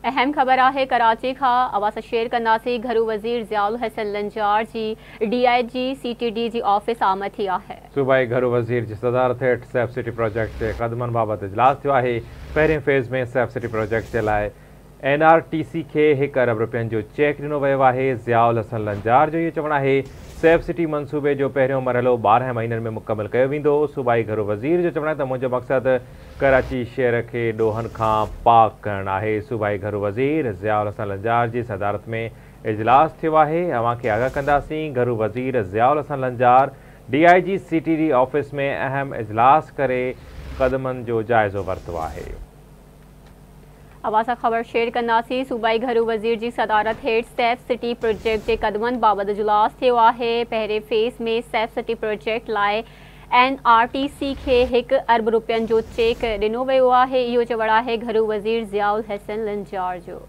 اهم خبر آهي ڪراچي کان اوهان سان شيئر ڪنداسين گهرو وزير ضياء الحسن لنجار جي D I G C T D جي آفيس آمد ٿي آهي. صوبائي گهرو وزير جي صدارت هيٺ سيف سٽي پروجيڪٽ جي قدمن بابت اجلاس ٿيو آهي. پهرين فيز ۾ سيف سٽي پروجيڪٽ جي لاء اين آر ٽي سي کي هڪ ارب رپين جو چيڪ ڏنو ويو آهي. ضياء الحسن لنجار جو اهو چوڻ آهي سيف سٽي منصوبي جو پهريون مرحلو 12 مهينن ۾ مڪمل ڪيو ويندو. صوبائي گهرو وزير جو چوڻ آهي ته منهنجو مقصد ڪراچي شهر کي ڏوهن کان پاڪ ڪرڻ آهي. صوبائي گهرو وزير ضياء الحسن لنجار جي صدارت ۾ اجلاس ٿيو آهي. اوهان کي آگاهه ڪنداسين گهرو وزير Zia ul Hassan Lanjar D I G C T D office ۾ اهم اجلاس ڪري قدمن جو جائزو ورتو آهي. اوهان سان خبر شيئر ڪنداسين صوبائي گهرو وزير جي صدارت هيٺ سيف سٽي پروجيڪٽ جي قدمن بابت اجلاس ٿيو آهي. پهرين فيز ۾ سيف سٽي پروجيڪٽ لاء اين آر ٽي سي کي 1 ارب رپين جو چيڪ ڏنو ويو آهي. اهو چوڻ آهي گهرو وزير ضياء الحسن لنجار جو.